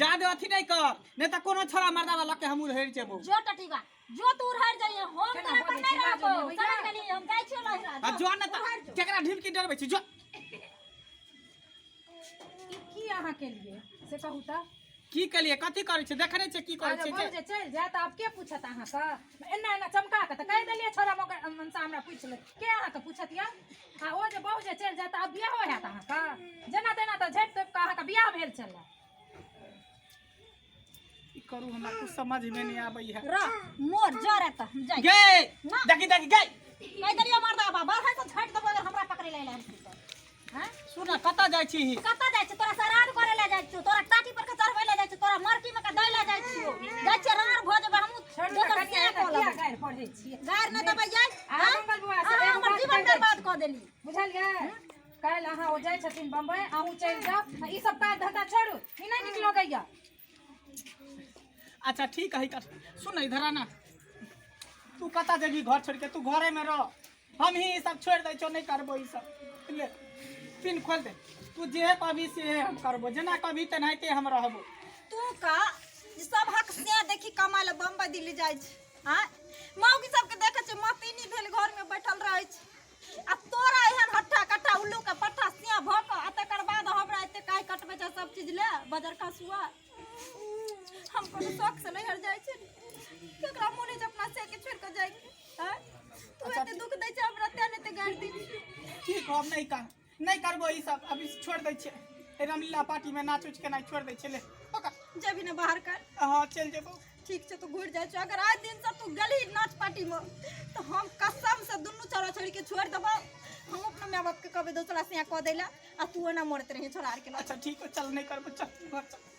जादे अथी नहीं कर, नहीं त कोनो छोरा मर्दावा लके हम उधेर जेबो। जो टटीवा, जो तू उड़हर जाइए, हम केना तोरा पर बजै नहीं छी, रहबो। बाजू ने भैया। समझ गेली, हम जाइ छियो नहिरा। आ जो न त उड़हर जो। केकरा ढिमकी डरबै छी जो। ई की अहाँ के लिए से कहू तऽ? की केलिए, कथी करै छै, देखै नहि छै की करै अरे छै। बहु जे चलि जायत, आब के पूछत अहाँके? एना एना चमका के तऽ कहि देलियै, छोड़ा मौका मनसा हमरा पूछि ले, के अहाँके पूछत यऽ? आ ओ जे बहु जे चलि जायत, आब बियाहो हैत अहाँके? जेना तेना तऽ झाँपि तोपि कऽ अहाँके बियाह भेल छलै। की करू, हमरा कुछ समझ में नहीं आबै है। रह मोर जर एतऽ, हम जाइ। गे। ना। देखी देखी गे। कहि देलियै मर्दाबा, बाहर से छाटि देबो अगर हमरा पकड़ै लए एलै तऽ। हैं? सुन, कतऽ जाइ छी? कतऽ जाइ छी? तोरा श्राद्ध करे लए जाइ छियौ, तोरा टाटी पर के चढ़बै लए जाइ छियौ, तोरा मरकी मे के दै लए जाइ छियौ। जाइ छियै, राड़ भऽ जेबै हमहूँ। छोड़ू तऽ दोसर कनिया, से एना कऽ किया लेबै। गारि पढ़ै छियै? गारि नहि देबै यै। आ आँय? मंगल बौआ से अहाँ एगो हमर बात जीवन कहि दै बर्बाद छी। कऽ देली। बुझलियै, काल्हि अहाँ ओ जाइ छथिन बम्बई, अहूँ चलि जाउ आ ई सब काज धंधा छोड़ू, ई नहि नीक लगैया। अच्छा ठीक है, कर सुन, इधर आना। तू कतऽ जेबही घर छोड़ के? तू घरे में रह, हम ही ई सब छोड़ दै छौ, नहीं करबो ई सब। ले पिन खोल दे, तू जे कहबी से हम करबो, जेना कहबी तेनाहिते हम रहबो। तू का जे सब हक से देखी कमाय लए बम्बई दिल्ली जाइ छै, आँय? मौगी सबके देखै छै मतीनी भेल घर में बैठल रहै छै, आ तोरा एहन हट्ठा कट्ठा उल्लू के पट्ठा सिया भऽ कऽ आ तकर बाद हमरा एते काहि कटबै छै सब चीज ले बजर खसुआ। हम कोनो शौक से नैहर जाइ छै? केकरा मोन होइ छै अपना से के छोड़ि कऽ जाइके? आँय, तू एते दुख दै छै हमरा, तें ने एते गारि दै छियौ। ठीक, हम नहीं कर नहीं करबो ई सब, अभी छोड़ दै छियै। रामलीला पार्टी में नाच उच केनाइ छोड़ दै छियै। ले पकड़। जेबही ने बाहर कर? हाँ, चलि जेबो। ठीक छै, तू घुरि जाइ छौ। अगर आइ दिन से तू गेलही नाच पार्टी में तऽ हम कसम से दुनू छोरा छोरी के छोड़ि देबौ। हम अपना माय बाप के कहबै दोसरा से कऽ दै लए, आ तू ओना मरैत रही छोरा आर के लऽ। अच्छा ठीक है, चल, नहीं करबो, चल घर चल।